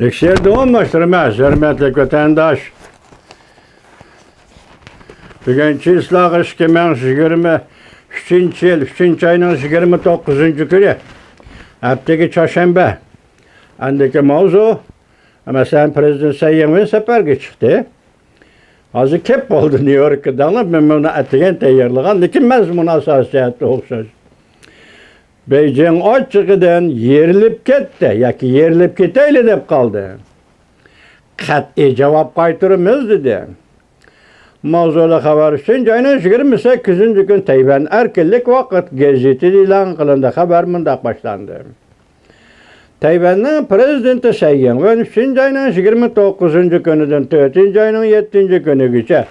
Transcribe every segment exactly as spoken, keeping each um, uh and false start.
ئېكسىيەر داۋاملاشتۇرىمىز، ھۆرمەتلىك ۋەتەنداش. بۈگۈن چىسلاغا ئىككى مىڭ يىگىرمە ئۈچىنچى يىل، ئۈچىنچى ئاينىڭ يىگىرمە توققۇزىنچى كۈنى، ھەپتىگە چارشەنبە. ئەندىكى ماۋزۇ، مەسىلەن، پىرېزىدېنت سەي يىڭۋېن سەپەرگە چىقتى. ھازىر كەپ بولدى نيۇ يوركقا دەڭلار، مەن بۇنى ئەتىگەن تەييارلىغان، لېكىن مەزمۇنى ئاساسىي جەھەتتە ئوخشاش. بېيجىڭ ئاچچىقىدىن يېرىلىپ كەتتى ياكى يېرىلىپ كېتەيلى دەپ قالدى. قەتئىي جاۋاب قايتۇرىمىز دېدى. ماۋزۇلۇق خەۋەر ئۈچۈنچى ئاينىڭ يىگىرمە سەككىزىنچى كۈنى تەيۋەن ئەركىنلىك ۋاقىت گېزىتىدە ئېلان قىلىندى. خەۋەر مۇنداق باشلاندى. تەيۋەننىڭ پىرېزىدېنتى سەي يىڭۋېن ئۈچىنچى ئاينىڭ يىگىرمە توققۇزىنچى كۈنىدىن تۆتىنچى ئاينىڭ يەتتىنچى كۈنىگىچە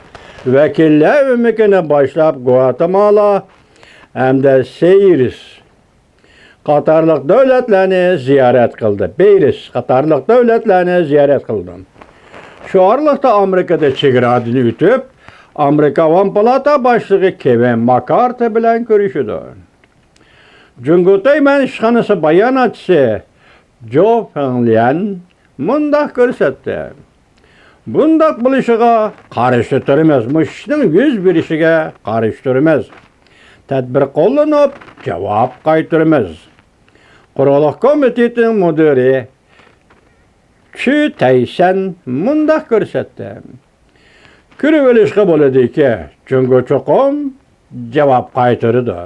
ۋەكىللەر ئۆمىكىنى باشلاپ، گۋاتېمالا ھەمدە سېيرس قاتارلىق دۆلەتلەرنى زىيارەت قىلدى. بېيرس قاتارلىق دۆلەتلەرنى زىيارەت قىلدى. شۇ ئارىلىقتا ئامېرىكىدا چېگرادىن ئۆتۈپ، ئامېرىكا ئاۋام پالاتا باشلىقى كېۋىن ماككارتى بىلەن كۆرۈشىدۇ. جۇڭگو تەيۋەن ئىشخانىسى باياناتچىسى جو فېڭليەن مۇنداق كۆرسەتتى. بۇنداق بولۇشىغا قارشى تۇرىمىز، مۇشۇ ئىشنىڭ يۈز بېرىشىگە قارشى تۇرىمىز. تەدبىر قوللىنىپ جاۋاب قايتۇرىمىز. قۇرۇقلۇق كومىتېتىنىڭ مۇدىرى چۈ تەيسەن مۇنداق كۆرسەتتى. كۆرۈۋېلىشقا بولىدۇكى، جۇڭگو چوقۇم جاۋاب قايتۇرىدۇ.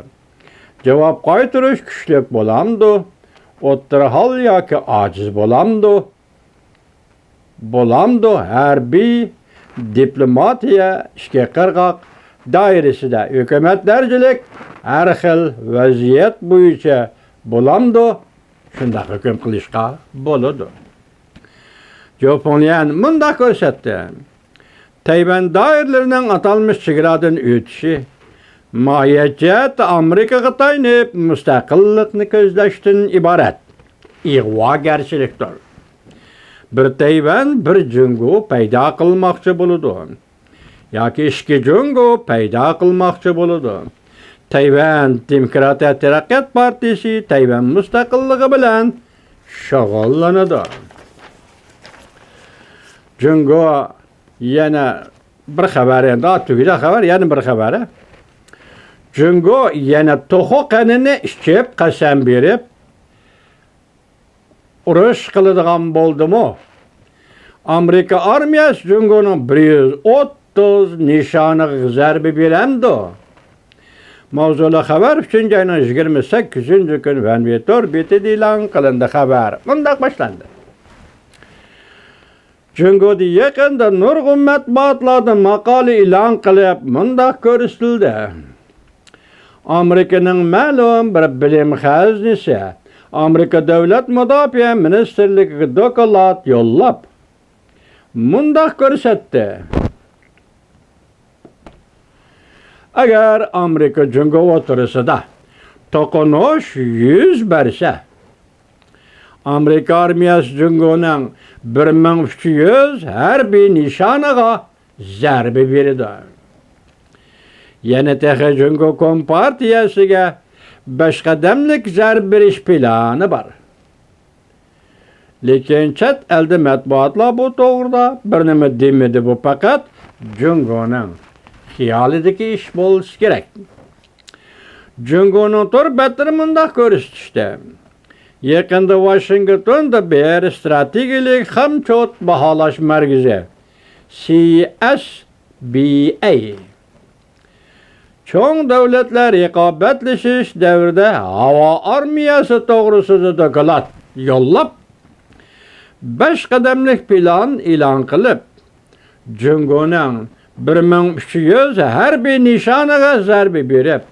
جاۋاب قايتۇرۇش كۈچلۈك بولامدۇ، ئوتتۇرا ھال ياكى ئاجىز بولامدۇ، بولامدۇ، ھەربىي، دىپلوماتىيە، ئىككى قىرغاق دائىرىسىدە ھۆكۈمەت دەرىجىلىك ھەر خىل ۋەزىيەت بويىچە بولامدۇ، شۇنداق ھۆكۈم قىلىشقا بولىدۇ. جو فېڭليەن مۇنداق كۆرسەتتى. تەيۋەن دائىرىلىرىنىڭ ئاتالمىش چېگرادىن ئۆتۈشى ماھىيەت جەھەتتە ئامېرىكىغا تايىنىپ مۇستەقىللىقنى كۆزلەشتىن ئىبارەت ئىغۋاگەرچىلىكتۇر. بىر تەيۋەن، بىر جۇڭگو پەيدا قىلماقچى بولىدۇ. ياكى ئىككى جۇڭگو پەيدا قىلماقچى بولىدۇ. تەيۋەن دېموكراتىيە تەرەققىيات پارتىيىسى تەيۋەن مۇستەقىللىقى بىلەن شۇغۇللىنىدۇ. جۇڭگو يەنە بىر خەۋەر، ئەمدى تۈگىدى خەۋەر، يەنە بىر خەۋەر. جۇڭگو يەنە توخۇ قېنىنى ئىچىپ، قەسەم بېرىپ، ئۇرۇش قىلىدىغان بولدىمۇ؟ ئامېرىكا ئارمىيەسى جۇڭگونىڭ بىر يۈز ئوتتۇز نىشانىغا زەربە بېرەمدۇ؟ ماۋزۇلۇق خەۋەر ئۈچىنچى ئاينىڭ يىگىرمە سەككىزىنچى كۈنى ۋەنۋېي تور بېتىدە ئېلان قىلىندى. خەۋەر مۇنداق باشلاندى. جۇڭگودا يېقىندا نۇرغۇن مەتبۇئاتلاردا ماقالە ئېلان قىلىپ، مۇنداق كۆرسىتىلدى. ئامېرىكىنىڭ مەلۇم بىر بىلىم خەزنىسى ئامېرىكا دۆلەت مۇداپىئە مىنىستىرلىكىگە دوكلات يوللاپ، مۇنداق كۆرسەتتى. ئەگەر ئامېرىكا جۇڭگو ئوتتۇرىسىدا توقۇنۇش يۈز بەرسە، ئامېرىكا ئارمىيەسى جۇڭگونىڭ بىر مىڭ ئۈچ يۈز ھەربىي نىشانىغا زەربە بېرىدۇ. يەنە تېخى جۇڭگو كومپارتىيەسىگە بەش قەدەملىك زەربە بېرىش پىلانى بار. لېكىن چەت ئەلدە مەتبۇئاتلار بۇ توغرىدا بىر نېمە دېمىدى، بۇ پەقەت جۇڭگونىڭ خىيالىدىكى ئىش بولسا كېرەك. جۇڭگونىڭ تور بەتلىرى مۇنداق كۆرسىتىشتە. يېقىندا ۋاشىنگتوندا بىر ئىستراتېگىيەلىك خامچوت باھالاش مەركىزى، سى ئېس بى ئەي، چوڭ دۆلەتلەر رىقابەتلىشىش دەۋرىدە ھاۋا ئارمىيەسى توغرىسىدا دوكلات يوللاپ، بەش قەدەملىك پىلان ئېلان قىلىپ، جۇڭگونىڭ بىر مىڭ ئۈچ يۈز ھەربىي نىشانىغا زەربە بېرىپ،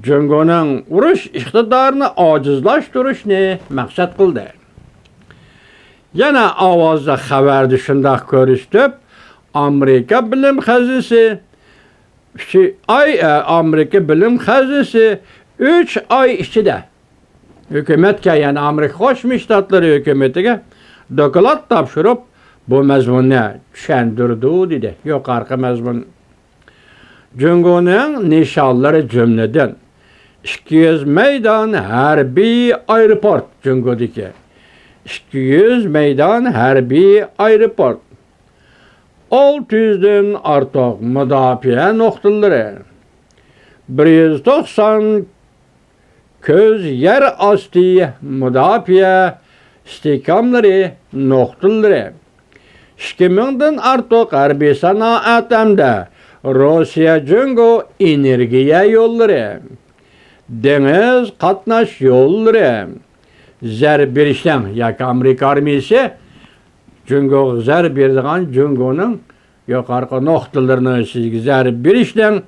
جۇڭگونىڭ ئۇرۇش ئىقتىدارىنى ئاجىزلاشتۇرۇشنى مەقسەت قىلدى. يەنە ئاۋازلىق خەۋەردە شۇنداق كۆرسىتىپ، ئامېرىكا بىلىم خەزنىسى ئۈچ ئاي، ئە، ئامېرىكا بىلىم خەزنىسى ئۈچ ئاي ئىچىدە ھۆكۈمەتكە، يەنى ئامېرىكا قوشما شتاتلىرى ھۆكۈمىتىگە دوكلات تاپشۇرۇپ، بۇ مەزمۇننى چۈشەندۈرىدۇ، دېدى. يۇقىرىقى مەزمۇن جۇڭگونىڭ نىشانلىرى جۈملىدىن ئىككى يۈز مەيدان ھەربىي ئايروپورت، جۇڭگودىكى ئىككى يۈز مەيدان ھەربىي ئايروپورت، ئالتە يۈزدىن ئارتۇق مۇداپىئە نۇقتىلىرى، بىر يۈز توقسان كۆز يەر ئاستى مۇداپىئە ئىستىھكاملىرى نۇقتىلىرى، ئىككى مىڭدىن ئارتۇق ھەربىي سانائەت ھەمدە روسىيە جۇڭگو ئېنېرگىيە يوللىرى، دېڭىز قاتناش يوللىرى، زەربە بېرىشنىڭ ياكى ئامېرىكا ئارمىيىسى جۇڭگوغا زەربە بېرىدىغان جۇڭگونىڭ يۇقىرىقى نۇقتىلىرىنىڭ ئىچىدىكى زەربە بېرىشنىڭ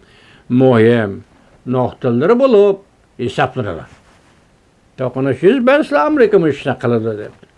مۇھىم نۇقتىلىرى بولۇپ ھېسابلىنىدۇ. توقۇنۇش يۈز بەرسىلا ئامېرىكا مۇشۇ ئىشنى قىلىدۇ دەپ.